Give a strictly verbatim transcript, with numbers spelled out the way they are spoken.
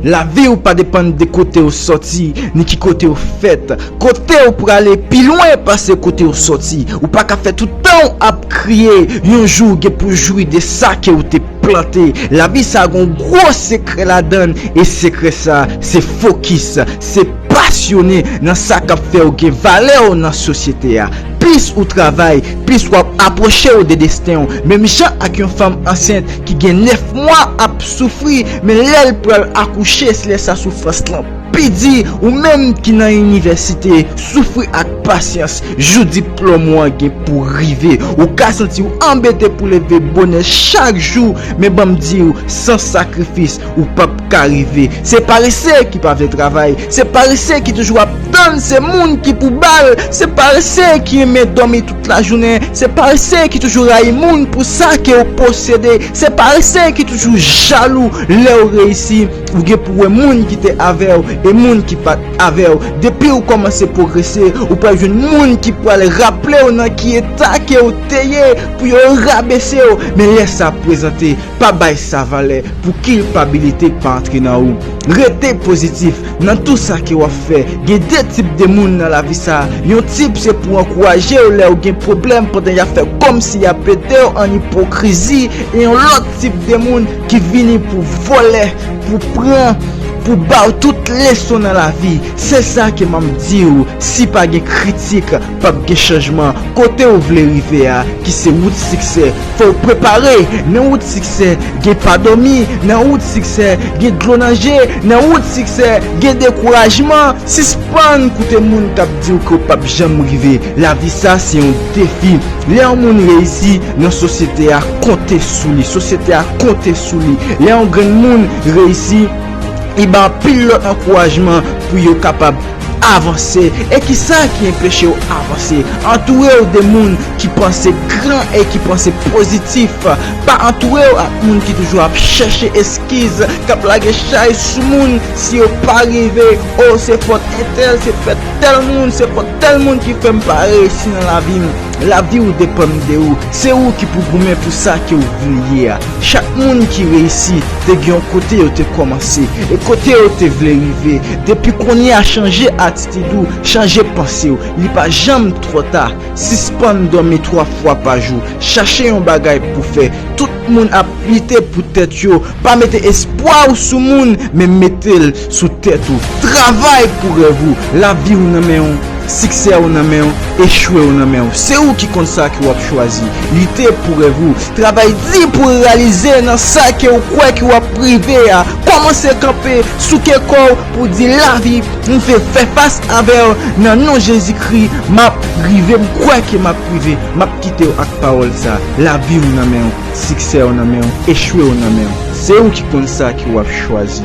Lavi w pa depann de kote w sòti, ni ki kote w fèt. Kote w prale pi lwen pase kote w sòti. Ou pa ka fè tout tan w ap kriye, yon jou w gen pou jwi de sa ke w te plante. Lavi sa gon gwo sekrè ladann, e sekrè sa, se fokis, se pasyone nan sa k ap fè w gen valè w nan sosyete a. Plis ou travay, plis w ap apwoche w de desten w. Menm jan ak yon fanm ansent ki gen nèf mwa ap soufri, men lè l pral akouche, se lè sa soufrans lan pi di. Ou menm ki nan inivèsite, soufri ak pasyans, jou diplòm ou an gen pou rive. Ou ka santi w anbete pou leve bonè chak jou, men ban m di w, san sakrifis, ou p ap ka rive. Se parese ki pa vle travay, se parese ki toujou ap tann se moun ki pou ba l, se parese ki renmen dòmi tout lajounen, se parese ki toujou rayi moun pou sa ke w posede, se parese ki toujou jalou lè w reyisi. Ou gen pou wè moun ki te avè w e moun ki pa t avè w. Depi w kòmanse pwogrese, ou pral jwenn moun ki pral raple w nan ki eta ke w te ye pou yo rabese w. Men lè sa prezante, pa bay sa valè pou kilpabilite k pa antre nan ou. Rete pozitif nan tou sa ke w ap fè. Gen de tip de moun nan lavi sa. Yon tip se pou ankouraje w lè w gen pwoblèm pandan y ap fè kòmsi y ap ede w an ipokrizi. E yon lòt tip de moun ki vini pou vòlè, pou pran, pou ba w tout leson nan lavi. Se sa ke m ap di w, si pa gen kritik, p ap gen chanjman. Kote w vle rive a, ki se wout siksè, fò w prepare. Nan wout siksè, gen pa dòmi. Nan wout siksè, gen dlo nan je. Nan wout siksè, gen dekourajman. Sispann koute moun k ap di w ke w p ap janm rive. Lavi sa se yon defi. Lè yon moun reyisi nan sosyete a, konte sou li. Sosyete a konte sou li. Lè yon grenn moun reyisi, li ba anpil lòt ankourajman pou yo kapab avanse. E ki sa ki enpeche w avanse? Antoure w de moun ki panse gran e ki panse pozitif. Pa antoure w ak moun ki toujou ap chèche eskiz, k ap lage chay sou moun si yo pa rive. O, se fòt entèl, se fòt tèl moun, se fòt tèl moun ki fè m pa reyisi nan lavi m. Lavi w depann de ou. Se ou ki pou goumen pou sa ke w vle ye a. Chak moun ki reyisi te gen yon kote yo te kòmanse. E kote yo te vle rive. Depi kounye a, chanje atitid ou, chanje panse w. Li pa janm twò ta. Sispann dòmi twa fwa pa jou. Chache yon bagay pou fè. Tout moun ap lite pou tèt yo. Pa mete espwa w sou moun, men mete l sou tèt ou. Travay pou rèv ou. Lavi w nan men w. Siksè w nan men w. Echwe w nan men w. Se ou ki konn sa ke w ap chwazi. Lite pou rèv ou. Travay di pou w reyalize nan sa ke w kwè ke w ap rive a. Kòmanse kanpe, souke kò w pou di, lavi, m vle fè fas avè w nan non Jezikri. M ap rive, m kwè ke m ap rive. M ap kite w ak pawòl sa. Lavi w nan men w, siksè w nan men w, echwe w nan men w. Se ou ki konn sa ke w ap chwazi.